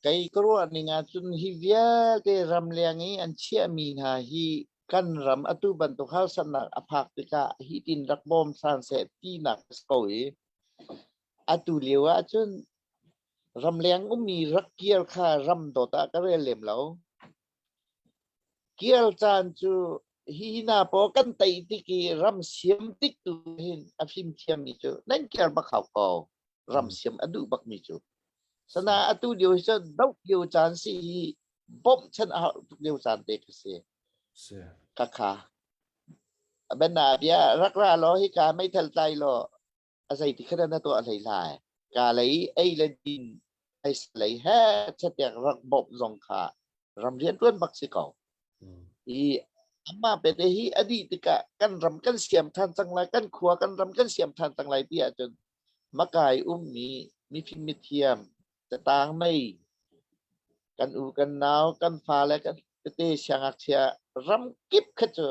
Kei ka ruah ning ahcun hi vialte ramleng i an chiahmi hna hi kan ram atu bantuk harsatnak a phak tikah hi tin rak bawm hran seh tinak a si ko i atu lio ahcun ramleng ummi rak kir kha ram dawt ah ka rel lem lo. Kir caan cu hi hna pawl kan tei tik i ram siam tik tu hin a fimthiammi cu nan kir bak hau ko. Ram siam a duh bakmi cu. Sana atu lio hi cu doh lio caan si i bawmhchanh a har tuk lio caan te khi si. Si. Khakha. Ben bia rak ra law hika meithal tlai law a zeiti kha na tuah hlei lai. Ka lei ei le din ei lei he chatiak rak bawmh zong kha ram rian tuan bak si ko. I amah pete hi a dih tikah kan ram kan siam than cang lai, kan khua kan ram kan siam than cang lai ti ahcun makai ummi mifim mithiam catang mei kan u kan nau kan fale kan tete siangngakchia ram kip kha cu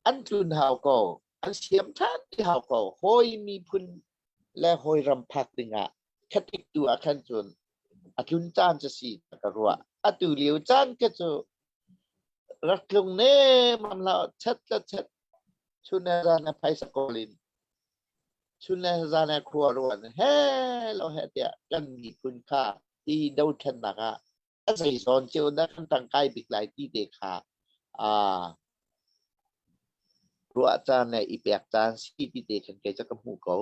an tlun hau ko an siam ṭhan ti hau ko hawi miphun le hawi ram phak dingah khatik tu ah khan cun a tlun caan cu si ka ruah atu lio caan ka cu rak tlung ne mam hlah chat la chat chun le zan le phaisa kawl in chun le zan le khua ruan he lo he tiah kan miphun kha hi dothlennak ah a zeizawn cio na kan tangkai bik lai ti te kha ruah caan le i pek caan si ti te khan kei cu ka hmuh ko.